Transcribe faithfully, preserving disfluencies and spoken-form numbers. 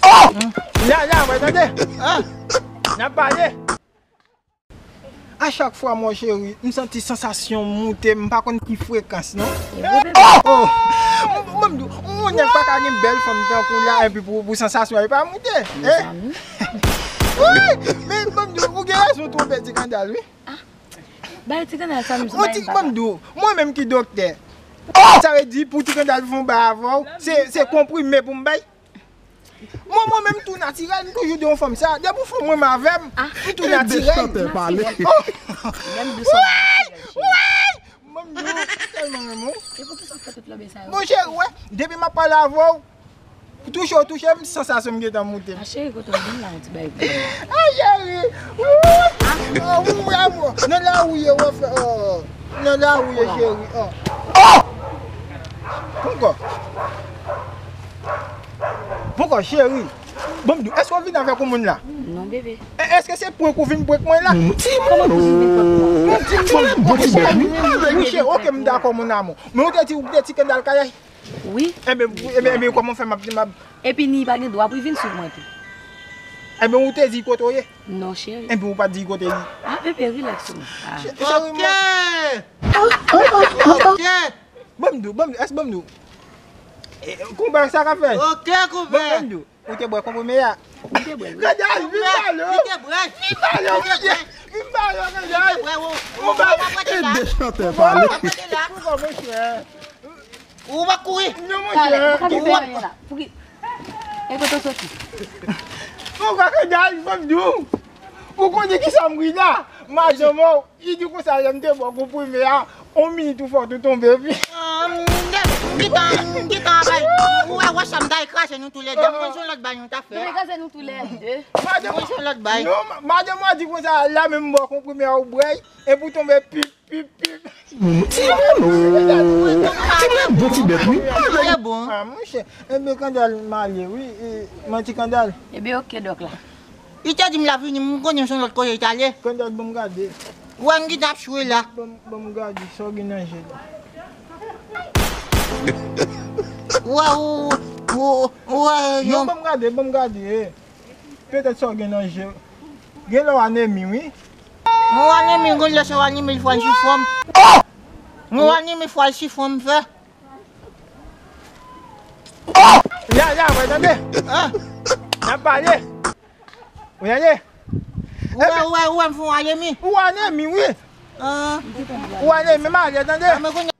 Oh! La, la, wè, tande. Ah! N ap pale. A chak fwa m wè w, cheri, m santi sansasyon moute, m pa konn ki frekans, non. Oh! M, m, m, yon nèg pa ka gen bèl fanm tankou la, epi pou, pou sansasyon li pa moute. Eh? Wi! Men, m, m, ou gen rezon twonpe Ti Kandal, wi. Bay Ti Kandal sa, m sou bay m papa. Ban m di w, mwen menm ki doktè. Sa vle di pou Ti Kandal fè yon bay avè w, se, se konprime pou m bay? Mwen, mwen menm tou natirèl, m toujou di yon fanm sa, depi yon fanm renmen avè m, m tou natirèl. Menm dou sa. Wi! Wi! Ban m di w, m tèlman renmen w. E pou ki sa w fè tout lòbèy sa yo? Monchè, wè, depi m ap pale avè w, Touche w touche m, sansasyon m gentan moute. A cheri, kote w vin la, yon ti bagay pou mwen. A cheri! Wouy! Oh, wouy, amò! Nan lari w ye, w ap fè, oh! Nan lari w ye, cheri, oh! Oh! Poukò? Poukò, cheri? Bon, m di w, èske w vin avèk yon moun la? Non, bebe. E, èske se prank ou vin prank mwen la? Kòman pou vin prank mwen? Bon, ti m, bon, bon, ti bèt, wi. Wi, cheri, ok, m dakò, mon amour. Men ou te di, ou te Ti Kandal kay la? Wi. Enben, enben, enben, kòman w fè m ap, m ap... Epi ni pa gen dwa pou l vin swiv mwen tou. Enben, ou te di kote w ye? Non, cheri. Enben, ou pa t di kote l ye? Ah, bebe, relax ou. Ah. Cheri, ok. Ok. Ban m di w, ban m di w, èske ban m di w? Eh, konpè, sa k ap fèt? Ok, konpè. Ban m di w, ou te bwè konprime a? M te bwè l, wi. Gade, vin pale. Li te bwè. Vin pale, vin pale, gade. Li te bwè, ou, ou pa prete la. E de chantè pale. Ou pa prete la. Konpè, monchè. Ou pa kouri. Non, monchè. Talè, ou ka fè anyen la. Pouki? E kote w soti? Ou ka fè dal, fò m di w. Ou konnen ki sa m ri la? Madanm ou, li di konsa, lè m te bò konprime a, on minit ou fò tou tonbe, epi. Ah, m gentan, m gentan bay. Ou wè, wè sa m ta kraze nou toulède. M konn se yon lòt bay nou ta fè. Nou kraze nou toulède. Madanm, m konn se yon lòt bay. Non, ma-, madanm ou di konsa, la menm bò konprime a ou bwè, epi ou tonbe pip. Pip, pip. Timoun, oh. Ti bèt, bon ti bèt, wi. Li bon. Ah, monchè. Enben, Kandal, m ale, wi. E, manti Kandal. Enben, ok, dòk la. Li te di m l ap vini, m konnen se yon lòt kote li t ale. Kandal, ban m gade. Wè, m gentan ap swe la. Ban m, ban m gade, sa w gen nan je la. Wè, ou, ou, ou, wè, non, ban m gade, ban m gade, eh. Petèt sa w gen nan je w. Gen lè w anemi, wi. Mwen anemi, gen lè se w anemi, l fwa l sou fòm. Mwen anemi, fwa l sou fòm, fè. La, la, wè, tande. N ap pale. Ou tande? Ou wè, ou wè, ou wè, m fè w anemi. Ou anemi, wi. Ou anemi, m ale, tande. Ah, men kounye